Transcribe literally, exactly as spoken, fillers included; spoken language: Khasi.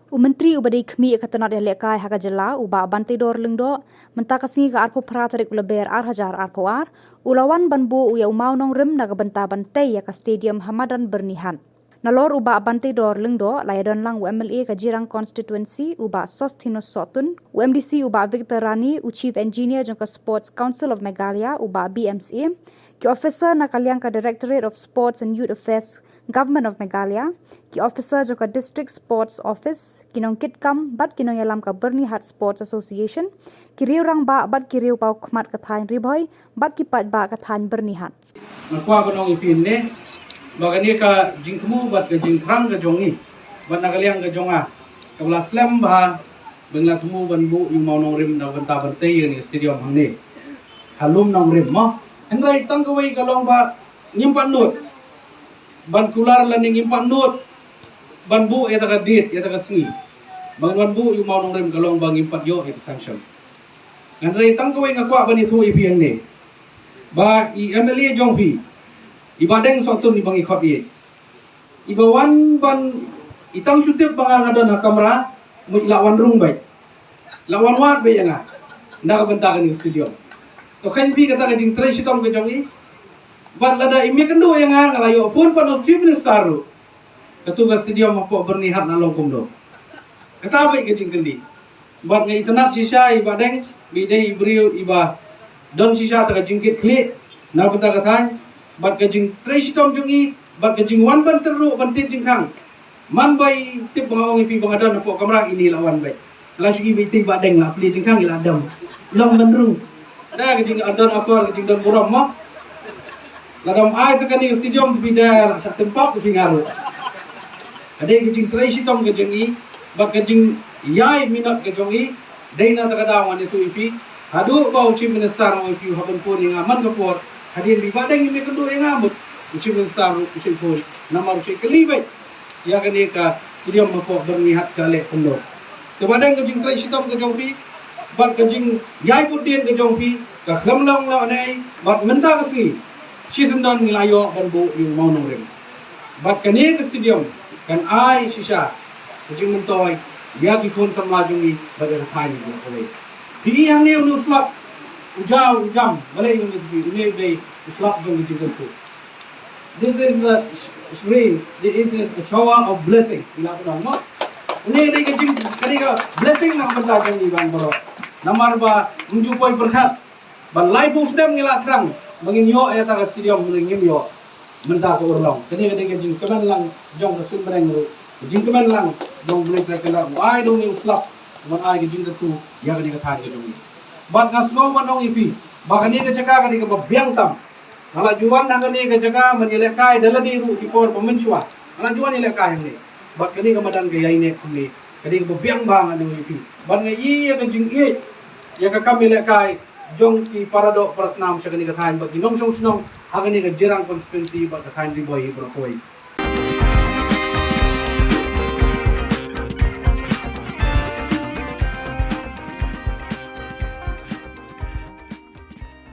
U Myntri uba dei khmih ïa ka tnat ïalehkai ha ka jylla, u Bah Banteidor Lyngdoh, mynta ka sngi ka arphew phra tarik u Lber ar hajar arphew ar, u la wan ban buh ïa u mawnongrim na ka bynta ban tei ïa ka stadium ha madan Byrnihat. Nalor u Bah Banteidor Lyngdoh, la ïadon lang u M L A ka Jirang Constituency, u Bah Sosthenes Sohtun, u M D C u Bah Victor Rani, u Chief Engineer jong ka Sports Council of Meghalaya, u Bah B M C A, ki officer na ka liang ka Directorate of Sports and Youth Affairs, Government of Meghalaya, ki officer jong ka District Sports Office, ki nongkitkam bad ki nongïalam ka Byrnihat Sports Association, ki riew rangbah bad ki riew paw khmat ka thaiñ Ri Bhoi bad ki paidbah ka thaiñ Byrnihat. Nga kwah ban ong ïa phi ne ba kane ka jingthmu bad ka jingthrang ka jong ngi bad na ka liang ka jong nga, ka la slem bha ba ngi la thmu ban buh ïa u mawnongrim na ka bynta ban tei ïa kane ka stadium hangne ha lum nongrim mo. Hynrei tang kawei ka long ba ngim pat nud ban kular lane ngim pat nud ban buh ïa ta ka date, ïa ta ka sngi ba ngan wan buh ïa u mawnongrim, ka long ba ngim pat ïoh ïa ka sanction. Hynrei tang kawei nga kwah ban ïathuh ïa phi hangne ba i M L A jong phi, i Bah Deng Sohtun, i ba ngi khot ïa i ba wan ban, i tang shu tip ba nga nga don ha kamra, mut i la wan rung beit, la wan wad beit ïa nga na ka bynta kane ka stadium. To kheiñ phi kata ka jingtrei shitom ka jong i. Bad lada im ïakynduh ïa nga, nga la ïoh phone pat na u Chief Minister ruh, katu ka stadium hapoh Byrnihat na long kumno. Kata beit ka jingkylli. Bad nga itynnad shisha ïa i Bah Deng, ba i dei i briew i ba don shisha ta ka jingkitkhlieh na bynta ka thaiñ bad ka jingtrei shitom jong i bad ka jingwan ban tyrduh ban tied jingkhang. Man ba i tip ba nga ong ïa phi ba nga don hapoh kamra, ini la wan beit. La shu i beit, i Bah Deng la plie jingkhang, i la dam. Long ban rung. Da ka jingdon akor, ka jingdon burom mo. Lada ym ai sa kane ka stadium, phi da la shah tympak phi nga ruh. Ka dei ka jingtrei shitom ka jong i bad ka jingïai minot ka jong i. Dei na kata ka daw ngan ïathuh ïa phi, haduh ba u Chief Minister u ong ïa phi u hap ban phone ïa nga man ka por, hadien ba i Bah Deng im ïakynduh ïa nga, mut u Chief Minister u shu phone, namar u shu kylli beit ïa kane ka stadium hapoh Byrnihat ka leh kumno. Te Bah Deng, ka jingtrei shitom ka jong phi bad ka jingïai bud dien ka jong phi ka khlem long lehnohei, bad mynta ka sngi shisyndon ngi la ïoh ban buh ïa u mawnongrim. Bad kane ka stadium kan ai shisha ka jingmyntoi ïa ki khun samla jong ngi bad ïa ka thaiñ jong ngi kawei. Phi i hangne une u slap u jaw u jam, balei une u dei u slap jong ka jingkyntu. This is a rain, this is a shower of blessing. Ila ku dang mo. Une dei ka jing, ka dei ka blessing na ka bynta jong ngi bang baroh. Namar ba ym ju poi pyrkhat ban laiphew snem ngi la thrang ba ngin ïoh ïa ta ka stadium, ngim ïoh. Mynta ka urlong, kane ka dei ka jingkmen lang jong ka suiñ bneng ruh, ka jingkmen lang jong U Blei Trai Kynrad, u ai da une u slap ban ai ka jingkyntu ïa kane ka thaiñ ka jong ngi. Bad nga sngew ban ong ïa phi ba kane ka jaka ka dei kaba biang tam. Nga la ju wan ha kane ka jaka ban ïalehkai da lade ruh ki por ba mynshuwa. Nga la ju wan ïalehkai hangne. Bad kane ka madan ka ïaineh kumne ka dei kaba biang bha, nga ong ïa phi. Bad nga ïohi ïa ka jingïeit ïa ka kam ïalehkai jong ki paradoh parasnam sha kane ka thaiñ bad ki nongshong shnong ha kane ka Jirang constituency bad ka thaiñ Ri Bhoi baroh kawei.